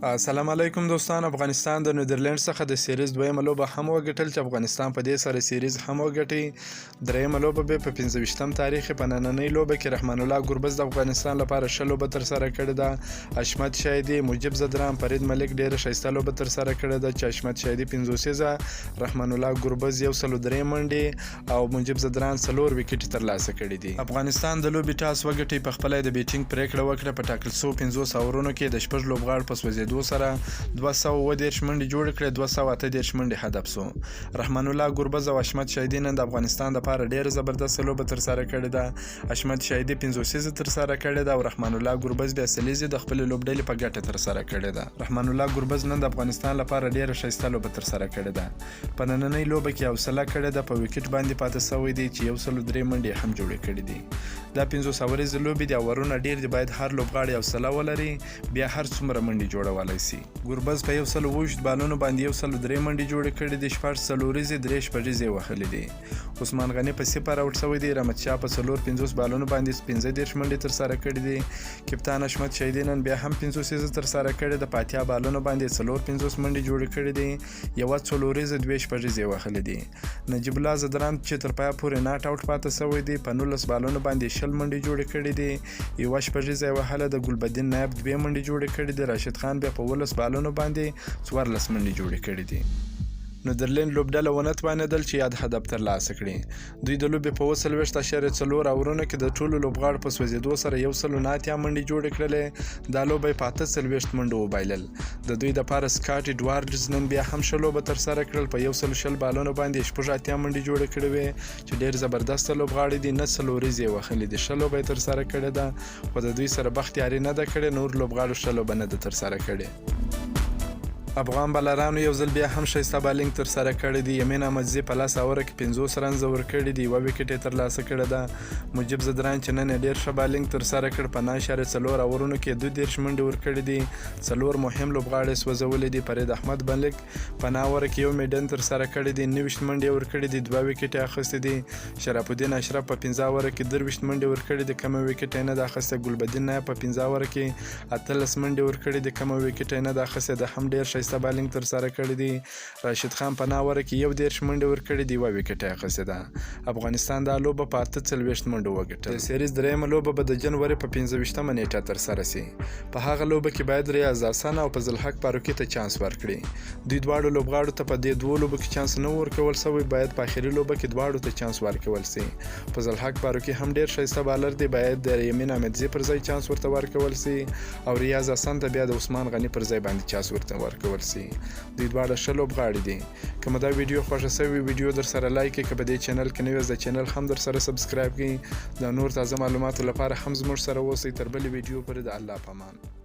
السلام علیکم دوستان، افغانستان د نیدرلند څخه د سیریز دویمه لوبه هم وګټل چې افغانستان په دې سره سیریز هم وګټي. دریمه لوبه به په 25 تاریخ په نننۍ لوبه کې رحمان الله ګربز د افغانستان لپاره ښه لوبه ترسره کړې ده. حشمت شاهدي، مجیب ځدران، فرید ملک ډیره ښایسته لوبه ترسره کړې ده چې حشمت شاهدي 50 رحمان الله ګربز 103 منډې او مجیب ځدران 4 ویکټې ترلاسه کړې دي. افغانستان د لوبې ټاس وګټي، په خپله یې د بیټینګ پرېکړه وکړه. په ټاکل شوو 50 اورونو کې د 6 لوبغاړو په سوځېدو سره 237 منډې جوړې کړې، 238 منډې هدف شو. رحمان الله ګربز او حشمت شاهدي نن د افغانستان دپاره ډېره زبردسته لوبه ترسره کړې ده. حشمت شاهدي 50 ترسره کړې ده او رحمان الله ګربز بیا 20 د خپلې لوبډلې په ګټه ترسره کړې ده. رحمان الله ګربز نن د افغانستان لپاره ډېره ښایسته لوبه ترسره کړې ده. په نننۍ لوبه کې حوصله کړې ده، په ویکټ باندې پاتې شوی دی چې 103 منډې یې هم جوړې کړې دي. دا 50 اوریزې لوبې دي، اورونه ډېر دي، باید هر لوبغاړی حوصله ولري، بیا هر څومره منډې جوړولی شي. ګربز په 127 بالونو باندې 103 منډې جوړې کړې دي، 6 څلوریزې، 3 شپږیزې یې وهلې دي. عثمان غني په 0 اوټ شوی دی. رحمت شاه په 54 بالونو باندې 35 منډې ترسره کړې دي. کپتان حشمت شهیدي نن بیا هم 50 ترسره کړې ده، په 80 بالونو باندې 54 منډې جوړې کړې دي، یوه څلوریزه، 2 شپږیزې یې وهلې دي. نجیب الله ځدران چې تر پایه پورې ناټ اوټ پاتې شوی دی، په 19 بالونو باندې 20 منډې جوړې کړې دي، یوه شپږیزه یې وهله ده. ګلبدین نایب 2 منډې جوړې کړې دي. راشد خان بیا په 17 بالونو باندې 14 منډې جوړې کړې دي. نیدرلند لوبډله ونه توانېدل چې یاد هدف ترلاسه کړي. دوی د لوبې په 47.4 اورونو کې د ټولو لوبغاړو په سوځېدو سره 189 منډې جوړې کړلې. دا لوبه یې په 48 منډو وبایلل. د دوی دپاره سکاټ ایډوارډز نن بیا هم ښه لوبه ترسره کړل، په 120 بالونو باندې 86 منډې جوړې کړې وې چې ډېر زبردسته لوبغاړي دي، نه څلوریزې یې وهلې دي، ښه لوبه یې ترسره کړې ده، خو د دوی سره بخت یاري نه ده کړې، نور لوبغاړو ښه لوبه نه ده ترسره کړې. افغان بالرانو یو ځل بیا هم ښایسته بالینګ ترسره کړی دی. یمین احمدزي په 10 اوره کې 50 رنزه ورکړي دي، یوه ویکټ یې ترلاسه کړې ده. مجیب ځدران چې نن یې ډېر ښه بالینګ ترسره کړ، په 9.4 اورونو کې 32 منډې ورکړي دي، 4 مهم لوبغاړي یې سوځولي دي. فرید احمد ملک په 9 اوره کې یو میډن ترسره کړی دی، 29 منډې یې ورکړي دي، 2 ویکټې یې اخیستې دي. شرف الدین اشرف په 5 اوره کې 23 منډې ورکړي دي، کومه ویکټ یې نه ده اخیستې. ګلبدین نایب په 5 اوره کې 18 منډې ورکړي دي، کومه ویکټه یې نه ده اخیستې، ده هم ډېر ښایسته بالینګ ترسره کړی دی. راشد خان په 9 اوره کې 31 منډې ورکړي دي، یوه ویکټه یې اخیستې ده. افغانستان دا لوبه په 48 منډو وګټله. د سیریز درېیمه لوبه به د جنوري په 25مه نېټه ترسره شي. په هغه لوبه کې باید ریاض حسن او فضل حق فاروقي ته چانس ورکړي. دوی دواړو لوبغاړو ته په دې دوو لوبو کې چانس نه و ورکول شوی، باید په اخري لوبه کې دواړو ته چانس ورکول شي. فضل حق فاروقي هم ډېر ښایسته بالر دی، باید د یمین احمدزي پر ځای چانس ورته ورکول شي او ریاض حسن ته بیا د عثمان غني پر ځای باندې چانس ورته ورکول شي. دوی دواړه ښه لوبغاړي دي. که مو دا ویډیو خوښه شوې، ویډیو درسره لایک کړئ. که په دې چینل کې نوی یاست، د چینل هم درسره سبسکرایب کړئ. د نور تازه معلوماتو لپاره هم زموږ سره اوسئ. تر بلې ویډیو پورې د الله په امان.